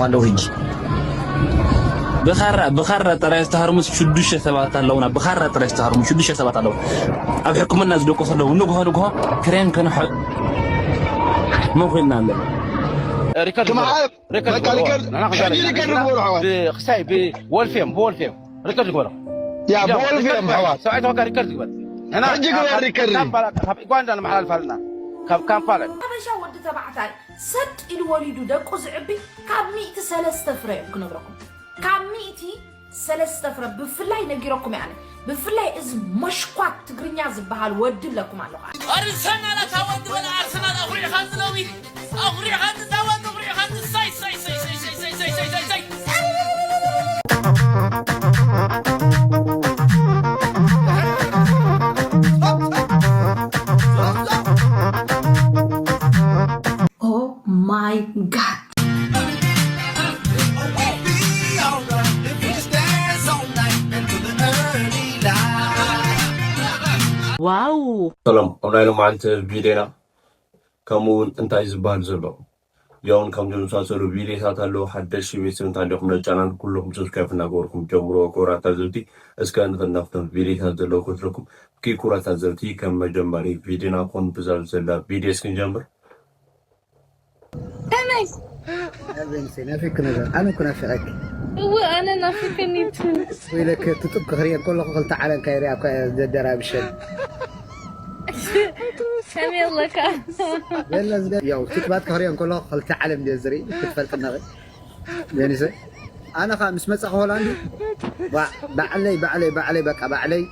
ኣለዉ ሕጂ። ብኻራ ብኻራ ጥራይ ዝተሃርሙስ ሽዱሽተ ሰባት ኣለዉና። ብኻራ ጥራይ ዝተሃርሙ ሽዱሽተ ሰባት ኣለዉ። ኣብ ሕክምና ዝደቆሱ ኣለዉ። ንግሆ ንግሆ ክሬም ክንሕጥ መን ኮይንና ኣሎ። ሪከርድ ግበሮ። ሪከርድ ግበሮ። ንሕና ክንዛረብ ኢና። ብ- ክሳይ ብወልፌም ብወልፌም ሪከርድ ግበሮ። ያ ብወልፌም ኣሕዋት። ሰብኣይ ተወካ ሪከርድ ግበር። ንሕና ሕጂ ግበር ሪከርድ። ካብ ኡጋንዳ ንመሓላልፍ ኣለና። ካብ ካምፓላ። ሓበሻ ወዲ ተባዕታይ ሰጥ ኢሉ ወሊዱ ደቁ ዝዕቢ ካብ ሚእቲ ሰለስተ ፍረ እዮም ክነግረኩም። ካብ ሚእቲ ሰለስተ ፍረ ብፍላይ ነጊረኩም እየ ኣነ። ብፍላይ እዚ መሽኳት ትግርኛ ዝበሃል ወዲ ኣለኩም ኣለኹ። ኣርሰናል ኣታ ወዲ ወላ ኣርሰናል ኣኹሪዕኻ ዝለዊ ኣኹሪዕኻ ዝዛወት ኣኹሪዕኻ ዝሳይ ሳይ ሳይ ሳይ ሳይ ሳይ ሳይ ሳይ ሳይ ሳይ Oh my god. ዋው ሰላም ኣብ ናይ ሎማዓንቲ ቪድዮና ከምኡ እውን እንታይ ዝበሃል ዘሎ ያውን ከም ዝመሳሰሉ ቪድዮታት ኣለዉ ሓደሽ ቤተሰብ እንታ ኣለኹም ነዚ ቻናል ኩለኹም ሰብስክራይብ እናገበርኩም ጀምሮ ክቡራት ታዘብቲ እስከ ንኽናፍቶም ቪድዮታት ዘለዉ ክስረኩም ክቡራት ታዘብቲ ከም መጀመሪ ቪድዮና ኮን ብዛብ ዘላ ቪድዮ እስክንጀምር ከመይ ናፊክ ነገር ኣነ እኮ ናፊቀክ እወ ኣነ ናፊቀኒ ቱ ወይለክ ትጡብ ክኽሪኤ ከለኹ ክልተ ዓለም ካይሪያ እኳ ዘደራብሸን ከመይ ኣለካ ያው ትጥባት ክኽሪኤ ከለኹ ክልተ ዓለም ድየ ዝርኢ ክትፈልጥ ነቕ ዮኒሰ ኣነ ኻ ምስ መጻ ሆላንድ ባዕለይ ባዕለይ ባዕለይ በቃ ባዕለይ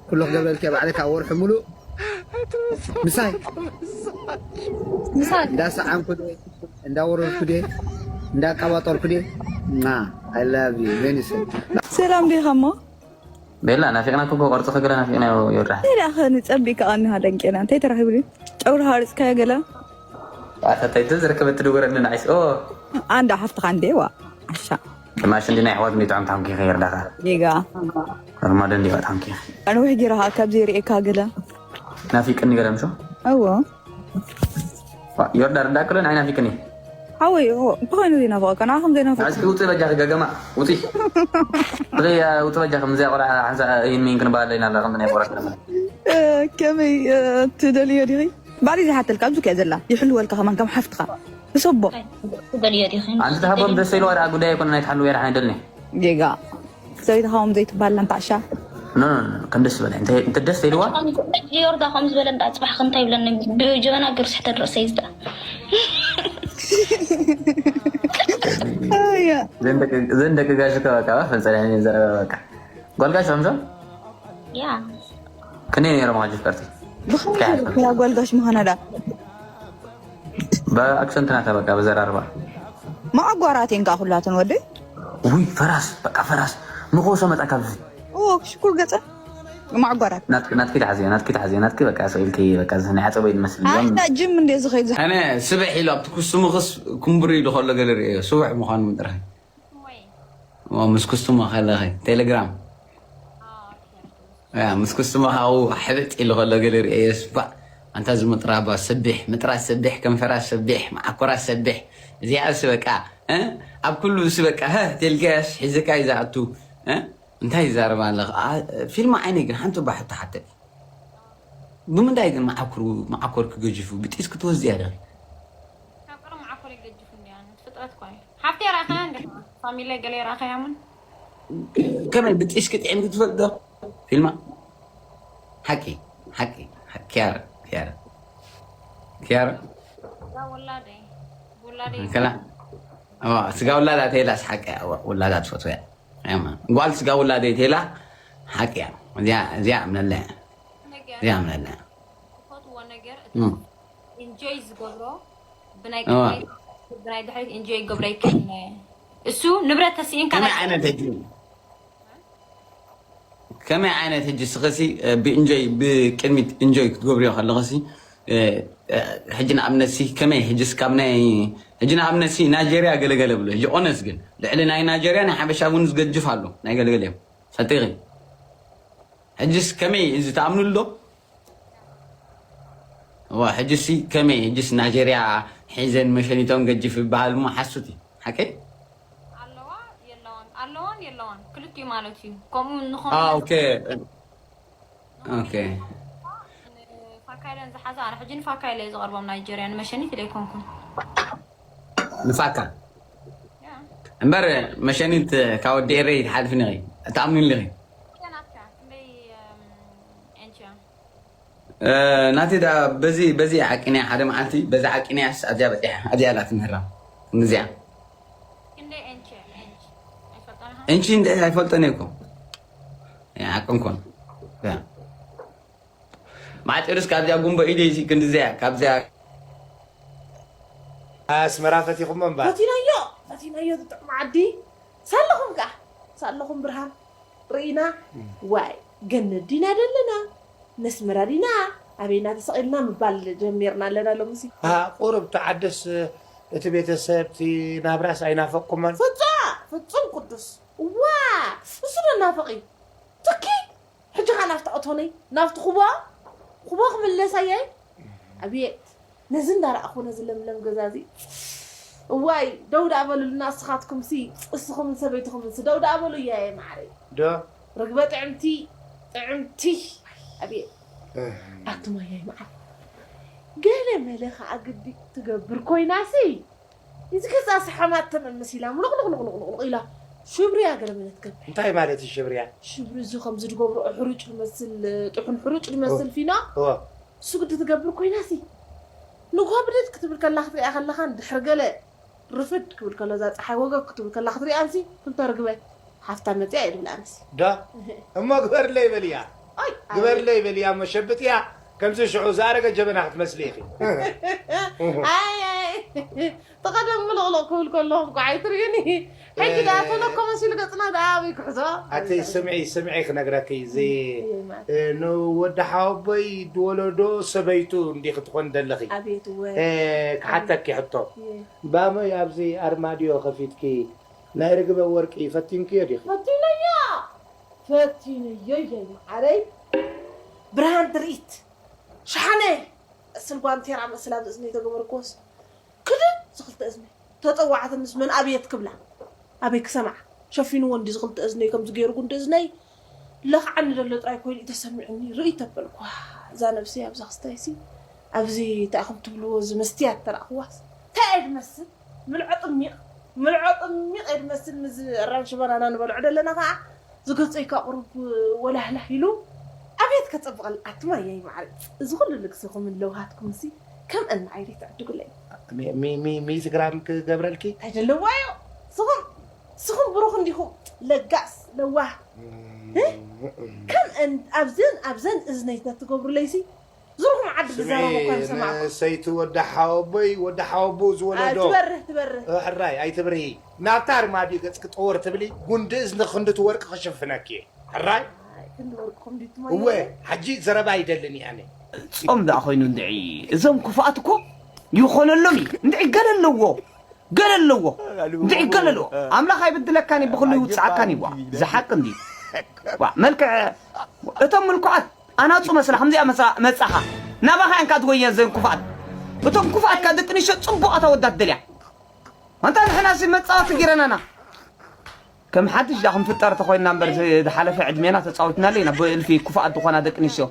ኩሉ ክገብረልኪ ባዕለይ ካብ ወርሒ ሙሉእ ምሳይ ምሳይ እንዳሰዓምኩ ድየ እንዳወረድኩ ድየ እንዳቀባጠርኩ ድየ ና I love you ዮኒሰ ሰላም ዲኻ እሞ ቤላ ናፊቅናኩ እኮ ቅርጽ ክግለ ናፊቅና ይወራሕ እንታይ ደኣ ንጸቢቅ ከኣ እንሃ ደንቄና እንታይ ተራኺቡ ድዩ ጨጉሪ ሃርጽካዮ ገለ ኣታታይ ዝርከበት ትድወረኒ ንዓይስ ኦ ኣንዳ ሓፍትኻ እንዴ ዋ ዓሻ ማሽ እንዲ ናይ ኣሕዋት እንዲ ጥዑም ታንኪ ከይርዳኻ ጌጋ ኖርማል እንዲ ታንኪ ኣንውሕ ጌራኻ ካብ ዘይርእየካ ገለ ናፊቅኒ ገለ ምሾ እዎ ዮርዳ ርዳክሎ ናይ ናፊቅኒ ሓወይ እንተኾይኑ ዘይናፍቐካ ንዓኹም ዘይናፍቕ እስኪ ውፅእ በጃኺ ገገማ ውፅእ ውፅእ በጃኺ ምዚኣ ቆልዓ ሓንሳ ይን ሚን ክንበሃለ ኢና ኣለና ከምዚ ናይ ቆልዓ ከመይ ትደልዮ ዲኺ ባዕለይ ዝሓተልካ ኣብዚ ከ ዘላ ይሕልወልካ ከማን ከም ሓፍትኻ ንሰቦ ትደልዮ ዲኺ ኣንቲ ተሃቦም ደስ ኢልዋ ደኣ ጉዳይ ኣይኮነ ናይ ትሓልው የድሓ ኣይደልኒ ጌጋ ሰበይትኻ ኦም ዘይትበሃል ለምታዕሻ ኖ ኖ ኖ፣ ከም ደስ ዝበለ እንተ እንተ ደስ ኢልዋ ዮርዳ ከም ዝበለ እንዳ ጽባሕ ክንታይ ይብለኒ ብጀበና ገርስ ሕተ ድረሰ ይዝዳ ዘን ደቂ ጋሽ ከበቃ ፈንጸላ ዘረበ በቃ ጓልጋሽ ከምዞ ያ ክንደይ ነይሮም ኣጆሽ ቀርቲ ብኸመይ ጓልጋሽ ምዃና ዳ ብኣክሰንት ናታ በቃ ብዘራርባ መዓጓራት እየን ከዓ ኩላተን ወደይ ውይ ፈራስ በቃ ፈራስ ንኸውሶ መጣ ካብዚ እዎ ሽኩር ገፀ መዓጓራት ናትኪ ናትኪ ተሓዝዮ ናትኪ ተሓዝዮ ናትኪ በቃ ሰው ኢልኪ በቃ እዚ ናይ ዓፀቦይ ዝመስል እዮም ኣንዳ ጅም እንደ ዝኸይድ ዝሓ ኣነ ስብሕ ኢሉ ኣብቲ ኩስሙ ክስ ኩምብር ኢሉ ከሎ ገለ ርእዮ ስውሕ ምዃኑ ምጥራይ እሞ ምስ ኩስቱማ ከለኸ ቴሌግራም ያ ምስ ኩስቱማ ካብኡ ሕብጥ ኢሉ ከሎ ገለ ርእዮ ስባዕ ኣንታ እዚ ምጥራባ ሰቢሕ ምጥራስ ሰቢሕ ከንፈራ ሰቢሕ መዓኮራ ሰቢሕ እዚኣስ በቃ እ ኣብ ኩሉ እሱ በቃ ሀ ቴልጋያስ ሒዝካ እዩ ዝኣቱ እ እንታይ ይዛረብ ኣለኻ ፊልም ዓይነይ ግን ሓንቲ እባ ሕቶ ሓተኪ ብምንታይ ግን መዓኮርኪ ገጂፉ ብጢስ ክትወስድያ ዲኺ ካብ ቀረብ መዓኮር ይገጅፍ እንዲያ ፍጥረት እኳ እዩ ሓፍተይ ራእኻያ እንዲ ፋሚለይ ገለ ራእኻያ ምን ከመይ ብጢስኪ ጥዒምኪ ትፈልጥ ዶ ፊልማ ሓቂ ሓቂ ኪያረ ኪያረ ኪያረ እዛ ወላደይ ወላደይ ከላ ስጋ ውላዳ ተይላስ ሓቂ ውላዳ ትፈትወያ ጓል ስጋ ውላደይ ተይላ ሓቂ እያ እዚኣ እምነለያ እዚኣ እምነለያ ትፈትዎ ነገር ኢንጆይ ዝገብሮ ብናይ ቅድሚት ብናይ ድሕሪት ኢንጆይ ይገብሮ ይክእል እሱ ንብረት ተስኢንካ ከመይ ዓይነት ሕጂ ከመይ ዓይነት ሕጂ ስኸሲ ብኢንጆይ ብቅድሚት ኢንጆይ ክትገብርዮ ከለኸሲ ሕጂ ንኣብነትሲ ከመይ ሕጂስ ካብ ናይ ሕጂ ንኣብነትሲ ናይጀርያ ገለገለ ብሎ ሕጂ ኦነስ ግን ልዕሊ ናይ ናይጀርያ ናይ ሓበሻ እውን ዝገጅፍ ኣሎ ናይ ገለገለ እዮም ሰጢቂ ሕጅስ ከመይ እዚ ተኣምኑሉ ዶ? እዋ ሕጅሲ ከመይ ሕጅስ ናይጀርያ ሒዘን መሸኒቶም ገጅፍ ይበሃል እሞ ሓሱት እዩ ሓቂ ኣለዋ የለዋን ኣለዋን የለዋን ክልቲኡ ማለት እዩ። ከምኡ ንኾም አ ኦኬ ኦኬ ንፋካይለን ዝሓዛ ኣነ ሕጂ ንፋካይለ እዩ ዝቐርቦም ናይጀርያ ንመሸኒት ኢለ ኣይኮንኩን። ንፋካ እምበር መሸኒት ካብ ወዲ ኤረይ ትሓልፍኒ ኢኺ። ትኣምንኒ ኢኺ። ናትካ ክንደይ ኤንቺያ ናቲ ዳ በዚ በዚ ዓቂንያ ሓደ መዓልቲ በዚ ዓቂንያስ ኣዝያ በፂሓ ኣዝያ ላ ትምህራ እዚኣ ክንደይ ኤንቺ ኤንቺ ኣይፈልጠና እንቺ እንደ ኣይፈልጠን እኮ ዓቅንኮን ማዕጢሩስ ካብዚኣ ጉንቦ ኢደ ይሲ ክንድዚያ ካብዚያ ኣስመራ ፈቲኹሞ እምበር ፈቲናዮ ፈቲናዮ ዝጥዕም ዓዲ ሳለኹም ከዓ ሳለኹም ብርሃን ርኢና ዋይ ገነት ዲና ዘለና ነስመራ ዲና ኣበይና ተሰቒልና ምባል ጀሚርና ኣለና ሎምሲ ቁሩብ ተዓደስ እቲ ቤተሰብ እቲ ናብራስ ኣይናፈቅኩሞን ፍጹም ፍጹም ቅዱስ ዋ እሱ ዶ ናፈቂ ትኪ ሕጂ ኻ ናፍቲ ኣቶነይ ናፍቲ ኩቦ ኩቦ ክምለስ ኣየይ ኣብየ ነዚ እንዳረኣኹ ነዚ ለምለም ገዛ እዚ እዋይ ደው ደኣ በሉልና እስኻትኩም ሲ እስኹም ሰበይትኹም ሲ ደው ደኣ በሉ እያየ ማዕረይ ዶ ርግበ ጥዕምቲ ጥዕምቲ ኣብየ ኣቱም ኣያይ መዓር ገለ መለ ከዓ ግዲ ትገብር ኮይና ሲ እዚ ገዛ ሰሓማት ተመምስ ኢላ ምሉቕሉቕሉቕሉቕ ኢላ ሽብርያ ገለ መለ ትገብር እንታይ ማለት እዩ ሽብርያ ሽብሪ እዚ ከምዚ ዝገብርኦ ሕሩጭ ዝመስል ጥሑን ሕሩጭ ዝመስል ፊኖ እወ እሱ ግዲ ትገብር ኮይና ሲ ንጓ ብድድ ክትብል ከላ ክትሪኣ ከለኻን ድሕሪ ገለ ርፍድ ክብል ከሎ እዛ ፀሓይ ወገግ ክትብል ከላ ክትሪኣን ሲ ክልተ ርግበ ሓፍታ መፅያ እየ ድብል ኣነሲ ዶ እሞ ግበርለይ በልያ ኣይ ግበርለይ በልያ እሞ ሸብጥያ ከምዚ ሽዑ ዝኣረገ ጀበና ክትመስሊ ኢኺ ኣይ ተቐደም ምልቕልቕ ክብል ከለኹ ኳዓይ ትርእዩኒ ሕጂ ደኣ ተለኮ መሲሉ ገፅና ደኣ ኣበይ ክሕዞ ኣቲ ስምዒ ስምዒ ክነግረኪ እዚ ንወዲ ሓወቦይ ዝወለዶ ሰበይቱ እንዲ ክትኾን ደለኺ ኣቤት ወ ክሓተኪ ሕቶ ባመይ ኣብዚ ኣርማድዮ ከፊትኪ ናይ ርግበ ወርቂ ፈቲንክዮ ዲኺ ፈቲነዮ ፈቲነዮ እየ መዓረይ ብርሃን ትርኢት ሸሓነ እስል ጓንቴራ መስል ኣብዚ እዝነይ ተገበርክዎስ ክድን ዝኽልተ እዝነይ ተፀዋዕትንስ መን ኣብየት ክብላ ኣበይ ክሰምዓ ሸፊንዎ እንዲ ዝኽልተ እዝነይ ከምዚ ገይሩ ጉንዲ እዝነይ ለኽዓኒ ዘሎ ጥራይ ኮይኑ ተሰሚዕኒ ርኢ ተበልኳ እዛ ነብሰይ ኣብዛ ክስታይ ሲ ኣብዚ እንታይ ኢኹም ትብልዎ እዚ መስትያት ተረእኽዋስ እንታይ እየ ድመስል ምልዖ ጥሚቕ ምልዖ ጥሚቕ እየ ድመስል ምዚ ኣራንሺ ባናና ንበልዖ ዘለና ከዓ ዝገፀይካ ቁሩብ ወላህላህ ኢሉ ኣቤት ከፀብቐል ኣትማየይ ማዕረ እዚ ኩሉ ልግስኹምን ለውሃትኩም ሲ ከም እና ዓይሪ ትዕድጉለይ ሚዚ ግራም ክገብረልኪ እንታይ ዘለዋ እዩ ስኹም ስኹም ብሩኽ እንዲኹም ለጋስ ለዋህ ከም እን- ኣብዘን ኣብዘን እዝነይ ተትገብሩለይሲ ዝርኹም ዓዲ ብዛረቦ እኳ ይሰማዕኩም ሰይቲ ወዲ ሓወቦይ ወዲ ሓወቦ ዝወለዶ ትበርህ ትበርህ ሕራይ ኣይትብርሂ ናብታ ኣርማድዮ ገጽ ክጠወር ትብሊ ጉንዲ እዝኒ ክንዲ ትወርቂ ክሽፍነኪ እየ ሕራይ ክንዲ ወርቅኹም ድዩ እወ ትመ ሕጂ ዘረባ ይደልን እየ ኣነ ጾም ደኣ ኮይኑ እንድዒ እዞም ክፉኣት እኮ ይኾነሎም እዩ እንድዒ ገለ ኣለዎ ገለ ኣለዎ እንድዒ ገለ ኣለዎ ኣምላኽ ኣይብድለካን እዩ ብኹሉ ይውፅዓካን እዩ ዋ ዝሓቂ እንዲ ዋ መልክዕ እቶም ምልኩዓት ኣናፁ መስላ ከምዚኣ መስላ መፃኻ ናባኻ እንካ ትጎየ ዘን ክፉኣት እቶም ክፉኣት ካብ ደቂ ኣንስትዮ ፅቡቓት ኣወዳት ደልያ ኣንታ ንሕና ሲ መፃወቲ ጌረናና ከም ሓድሽ ዳ ክንፍጠር ተኮይንና እምበር ዝሓለፈ ዕድሜና ተፃዊትናሉ ኢና ብእልፊ ክፉኣት ዝኾና ደቂ ኣንስትዮ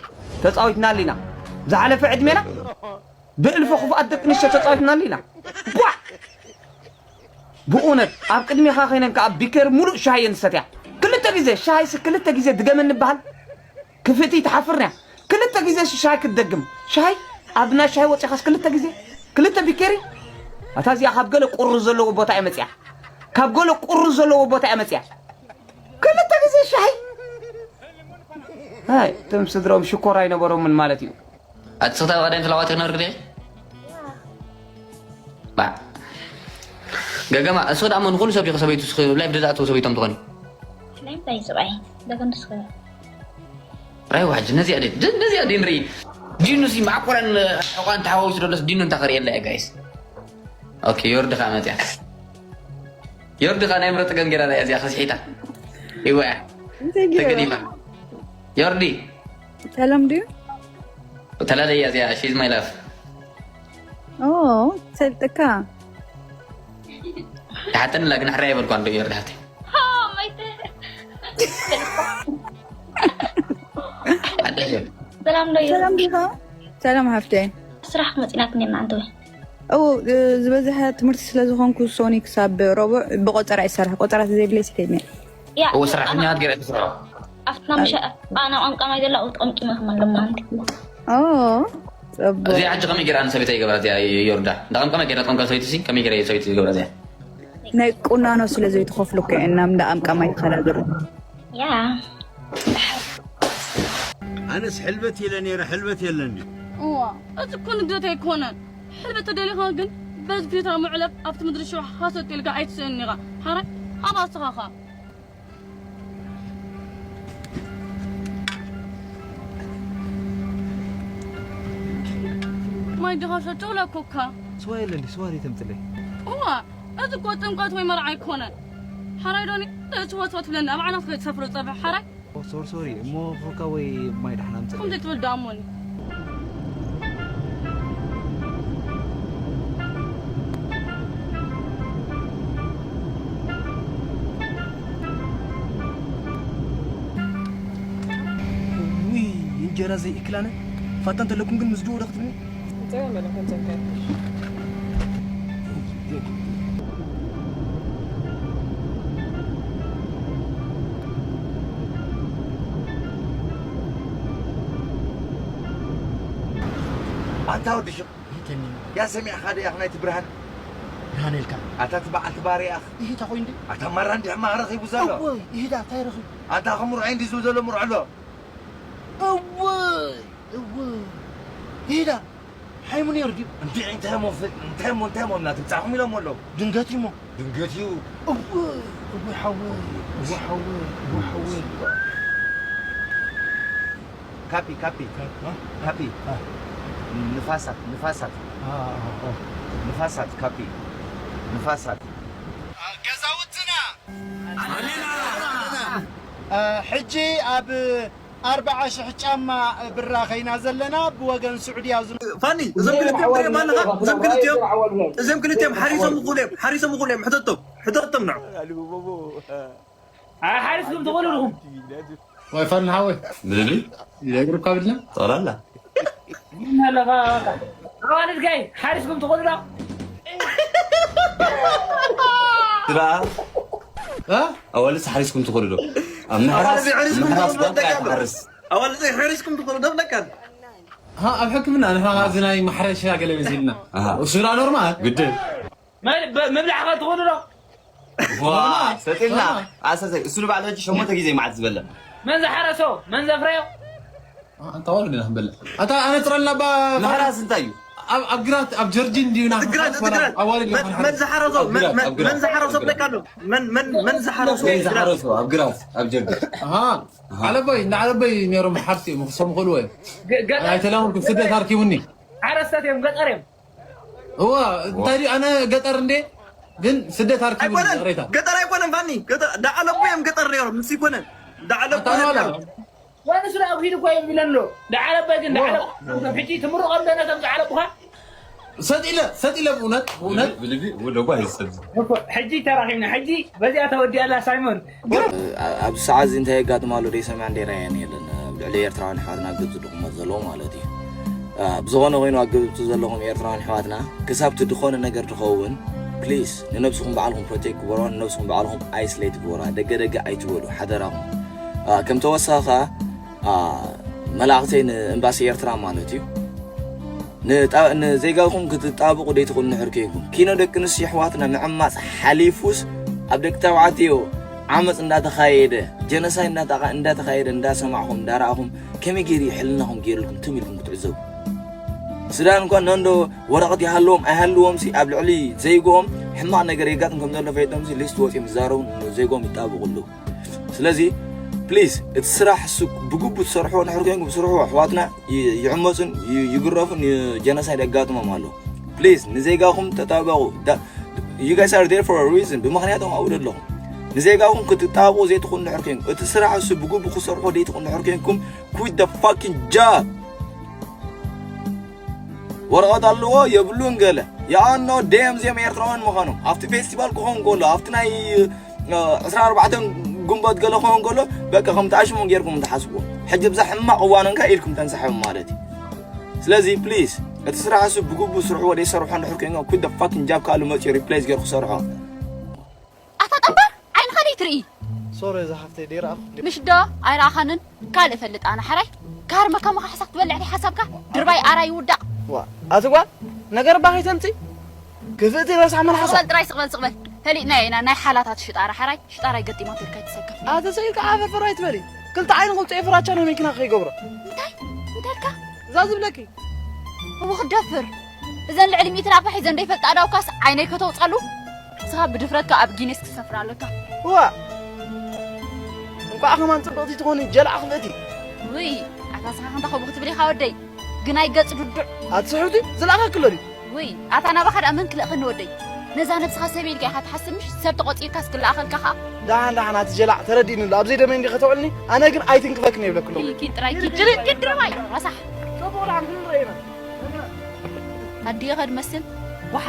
ተፃዊትናሉ ኢና ዝሓለፈ ዕድሜና ብእልፊ ክፉኣት ደቂ ኣንስትዮ ተፃዊትናሉ ኢና ቧዕ ብእውነት ኣብ ቅድሚኻ ኮይነን ከዓ ቢኬር ሙሉእ ሻሂ እየን ዝሰትያ ክልተ ግዜ ሻሂ ሲ ክልተ ግዜ ድገመኒ በሃል ክፍእቲ ትሓፍር እያ ክልተ ግዜ ሻሂ ክትደግም ሻሂ ኣብ ናይ ሻሂ ወፂኻስ ክልተ ግዜ ክልተ ቢኬሪ ኣታ እዚኣ ካብ ገለ ቁሪ ዘለዎ ቦታ እያ መፅያ ካብ ገለ ቁሪ ዘለዎ ቦታ እያ መፅያ ክልተ ግዜ ሻሂ ኣይ እቶም ስድሮም ሽኮር ኣይነበሮምን ማለት እዩ ኣቲ ስኽታ ቀደም ተላዋቲ ክነብር ግዜ ባ ገገማ እሱ ደኣ መን ኩሉ ሰብ ዲኹ ሰበይቱ ስኽ ላይፍ ደዛእተው ሰበይቶም ትኾኒ ስለምንታይ ሰብኣይ ደገምትስ ራይ ዋጅ ነዚኣ ደ ነዚኣ ደ ንርኢ ዲኑ ሲ ማዕኮራን ሕቋን ተሓዋዊሱ ደሎስ ዲኑ እንታ ከርእየላ እያ ጋይስ ኦኬ ዮርዲ ከዓ መፅያ ዮርዲ ከዓ ናይ ምረጥ ገንጌራ እያ እዚኣ ከስሒታ ይወያ ተገዲማ ዮርዲ ሰላም ድዩ ተላለያ እዚኣ she's my love ኦ ሰልጥካ ተሓተንላ ግን ሕራይ ኣይበልኳን ዶ እየ ርዳሕተይ። ሰላም ዶ? ሰላም ሃፍተይ። ስራሕ ክትመፂና ክንደና እንተወ እው ዝበዝሐ ትምህርቲ ስለ ዝኾንኩ ሶኒ ክሳብ ረቡዕ ብቆፀራ ይሰርሕ። ቆፀራ ተዘይብለይ ሲከይድ ነይ። ያ እዎ ሰራሕተኛ ገይረ ትሰርሖ። ኣብትና ምሸ ኣና ቋንቋ ማይ ዘላ ተቐምቂመ ክመለማ እዚኣ ሕጂ ከመይ ገይራ ንሰበይታ ይገብራ እዚኣ ዮርዳ? እንዳቐምቀመ ገይራ ትቐምቀም ሰበይቲ ሲ ከመይ ገይራ ሰበይቲ ይገብራ እዚኣ? ናይ ቁናኖ ስለ ዘይትኸፍሉ እኮ ኢና እንዳ ኣምቃማይ ተኸዳድሩ። ያ ኣነስ ሕልበት ኢለ ነይረ ሕልበት የለን ድዩ? እዋ እዚ እኮ ንግደት ኣይኮነን። ሕልበት ተደሊኻ ግን በዚ ፊትራ መዕለብ ኣብቲ ምድሪ ሽሕ ሃሰት ኢልካ ኣይትስእን ኢኻ። ሓራይ ኣብ ኣስኻኻ ማይ ድኻ ሸጨው ለኮካ ስዋ የለን ድዩ? ስዋ ተምፅለይ። እዋ እዚ እኮ ጥምቀት ወይ መርዓ ኣይኮነን። ሓራይ ዶኒ እቲ ወትወት ብለኒ ኣብ ዓናት ከይትሰፍሮ ፀብሕ ሓራይ ሶር ሶሪ እሞ ኮካ ወይ ማይ ዳሕና ምፅእ። ከምዚ ትብል ዳሞኒ። ውይ እንጀራ ዘይእክላነ ፋታ እንተለኩም ግን ምስ ድዎ ዶ ክትብልኒ? ኣንታ ወዲ ሽቕ ያ ሰሚዕኻ ዶ ያኽ ናይቲ ብርሃን ብርሃን ኢልካ ኣታ እቲ በዓልቲ ባር ያኽ ይሂታ ኮይኑ ዲ ኣታ ማራ እንዲሕ ማራ ረኺቡ ዘሎ እወይ ይሂዳ እንታይ ረኺቡ ኣንታ ኸምሩ ዓይንዲ ዝብል ዘሎ ምርዖ ኣሎ እወይ እወይ ይሂዳ ሓይሙ ነይሩ ድዩ እንታይ እንታይ ሞ እንታይ ሞ እንታይ ሞ እናትብጻኹም ኢሎም ኣለዉ ድንገት እዩ ሞ ድንገት እዩ እወይ እወይ ሓወይ እወይ ሓወይ እወይ ሓወይ ካፒ ካፒ ካፒ ንፋሳት ንፋሳት ንፋሳት ካፒ ንፋሳት ገዛውትና ሕጂ ኣብ ኣርብዓ ሽሕ ጫማ ብራ ኸይና ዘለና ብወገን ስዑድያ ፋኒ እዞም ክልቲኦም ትሪኦም ኣለኻ እዞም ክልቲኦም እዞም ክልቲኦም ሓሪሶም ይኽእሉ እዮም ሓሪሶም ይኽእሉ እዮም ሕተቶም ሕተቶም ንዑ ሓሪስኩም ትኽእሉ ዲኹም ዋይፋይ ንሓወይ ብልብል ይነግርኳ ብድና ጠቕላላ ኣለኻ ኣዋልድ ጋይ ሓሪስኩም ትኽእሉ ዶ ትራ ኣዋልስ ሓሪስኩም ትኽእሉ ዶ ኣብ ምሕራስ ምሕራስ ዳካ ትሓርስ ኣዋልስ ሓሪስኩም ትኽእሉ ዶ ብለካ ኣብ ሕክምና ንሕና እዚ ናይ ማሕረሻ ገለ መሲልና እሱራ ኖርማል ግድን ምብላዕ ከ ትኽእሉ ዶ ሰጢልና ኣሰሰይ እሱ ንባዕሉ ሕጂ ሸሞንተ ግዜ መዓት ዝበለ መን ዝሓረሶ መን ዘፍረዮ ኣንታ ዋሉ ዲና ክንበልዕ ኣታ ኣነ ጥረልና ባ ምሕራስ እንታይ እዩ ኣብ ኣብ ግራት ኣብ ጀርጂን ድዩና ግራት ግራት ኣዋልድ መን ዝሓረሶ መን ዝሓረሶ ብለካ ኣሎ መን መን መን ዝሓረሶ ዝሓረሶ ኣብ ግራት ኣብ ጀርጂን ዓለቦይ እንዳ ዓለቦይ ነይሮም ሓርቲ እዮም ክሰሙ ክእልዎ እዮም ኣይተላውን ስደት ኣርኪቡኒ ሓረስቶት እዮም ገጠር እዮም እዋ እንታይ ድዩ ኣነ ገጠር እንዴ ግን ስደት ኣርኪቡ ይቕሬታ ገጠር ኣይኮነን ፋኒ ዳዓለቦ እዮም ገጠር ነይሮም ምስ ይኮነን ዳዓለቦ ወንስ ዳ ሂድ እኮ ይብለን ኣሎ ዳዓለቦ ግን ዳዓለቦ ሕጂ ትምርቆም ደነቶም ዝዓለቡኻ ሰጢለ ሰጢለ ብእውነት ብእውነት ብልቢ ወደጓ ይሰብ ሕጂ ተራኺብና ሕጂ በዚኣ ተወዲኣላ ሳይሞን ኣብዚ ሰዓት እዚ እንታይ የጋጥም ኣሎ ደይሰምዐን ደይረኣየን የለን ኣብ ልዕሊ ኤርትራውያን ኣሕዋትና ኣብ ግብፂ ድቕመጥ ዘለዎ ማለት እዩ ብዝኾነ ኮይኑ ኣብ ግብፂ ዘለኹም ኤርትራውያን ኣሕዋትና ክሳብ እቲ ዝኾነ ነገር ትኸውን ፕሊስ ንነብስኹም ባዕልኹም ፕሮቴክት ግበሩዋ ንነብስኹም ባዕልኹም ኣይስሌት ግበሩዋ ደገ ደገ ኣይትበሉ ሓደራኹም ከም ተወሳኺ ከዓ መልእኽተይ ንእምባሲ ኤርትራ ማለት እዩ ንዜጋኹም ክትጣብቑ ደይትኽእሉ ንሕር ኮይንኩም ኪኖ ደቂ ኣንስትዮ ኣሕዋትና ምዕማፅ ሓሊፉስ ኣብ ደቂ ተባዕትዮ ዓመፅ እንዳተኻየደ ጀነሳይድ እንዳተኻየደ እንዳሰማዕኹም እንዳረኣኹም ከመይ ገይሩ እዩ ሕልናኹም ገይሩልኩም ትም ኢልኩም ክትዕዘቡ ሱዳን እንኳ ነንዶ ወረቐት ይሃልዎም ኣይሃልዎም ሲ ኣብ ልዕሊ ዘይግኦም ሕማቕ ነገር የጋጥም ከም ዘሎ ፈይጦም ሲ ሊስት ወፂኦም ይዛረቡ ዘይግኦም ይጣብቑ ኣለዉ ስለዚ ፕሊስ እቲ ስራሕ እሱ ብግቡ ትሰርሕዎ ንሕር ኮይንኩም ስርሕዎ ኣሕዋትና ይዕመፁን ይግረፉን ጀነሳይድ የጋጥሞም ኣሎ ፕሊስ ንዜጋኹም ተጣበቑ you guys are there for a reason ብምኽንያቶም ኣብኡ ዘለኹም ንዜጋኹም ክትጣበቑ ዘይትኽእሉ ንሕር ኮይንኩም እቲ ስራሕ እሱ ብግቡ ክሰርሖ ዘይትኽእሉ ንሕር ኮይንኩም quit the fucking job ወረቐት ኣለዎ የብሉን ገለ ያኖ ደም እዚኦም ኤርትራውያን ምዃኖም ኣብቲ ፌስቲቫል ክኸውን ከሎ ኣብቲ ናይ ዕስራ ኣርባዕተ ግንቦት ገለ ክኸውን ከሎ በቃ ከም ተኣሽሙ ገይርኩም ትሓስብዎ። ሕጂ ብዛ ሕማቕ እዋን እንካ ኢልኩም ተንሳሕቡ ማለት እዩ። ስለዚ ፕሊስ እቲ ስራሕ እሱ ብግቡእ ስርሑ ወደ ይሰርሖ እንድሕር ኮይንካ ኩደ ፋክን ጃብ ካልእ መፅኡ ሪፕሌስ ገይሩ ክሰርሖ። ኣታ ጠንባር ዓይንኻ ነይትርኢ። ሶሪ እዛ ሓፍተይ ደይረኣኹ። ምሽ ዶ ኣይረኣኻንን? ካልእ ፈልጥ ኣነ ሓራይ ካርመካ መኻሕሳ ክትበልዕ ዲ ሓሳብካ? ድርባይ ኣራይ ይውዳቕ። ዋ ኣቲ ጓል ነገር እባ ከይተምፂ ክፍእቲ ረሳሕ መልሓሳ። ስቕበል ጥራይ ስቕበል ስቕበል። ፈሊጥና ኢና ናይ ሓላታት ሽጣራ ሓራይ ሽጣራይ ገጢማ ትልካ ይትሰከፍ። ኣቲ ስኢልካ ዓፈርፈር ኣይትበሊ። ክልተ ዓይኒ ክልተ ፍራቻ ናይ መኪና ከይገብሮ። እንታይ እንተልካ እዛ ዝብለኪ እቡ ክደፍር እዘን ልዕሊ ሚእቲ ናቕፋ ሒዘ እንደይፈልጣ ዳውካስ ዓይነይ ከተውፃሉ። ንስኻ ብድፍረትካ ኣብ ጊኔስ ክትሰፍር ኣለካ። እዋ እንቋዕ ከማን ፅብቕቲ ትኾኒ ጀላዕ ክፍእቲ። ውይ ኣታ ንስኻ ክንዳ ከምኡ ክትብል ኢኻ ወደይ። ግናይ ገፅ ዱዱዕ። ኣቲ ስሕርቲ ዝለኣኸክሎ ድዩ? ውይ ኣታ ናባኻ ደኣ መን ክልእኸኒ ወደይ። ነዛ ነብስኻ ሰብ ኢልካ ኢኻ ትሓስብ ምሽ ሰብ ተቖፂርካስ ክለኣኸልካ ኸኣ። ደሓን ደሓን ኣቲ ጀላዕ ተረዲእኒ ኣሎ። ኣብዘይ ደመይ እንዲ ከተውዕልኒ ኣነ ግን ኣይትንክፈክን የብለክሎ። ኪድ ጥራይ ኪድ ኪድ ኪድ ድርባይ ረሳሕ። ጽቡቕ ደሓን ክንረኢና። ኣዲኻ ድመስል ዋሓ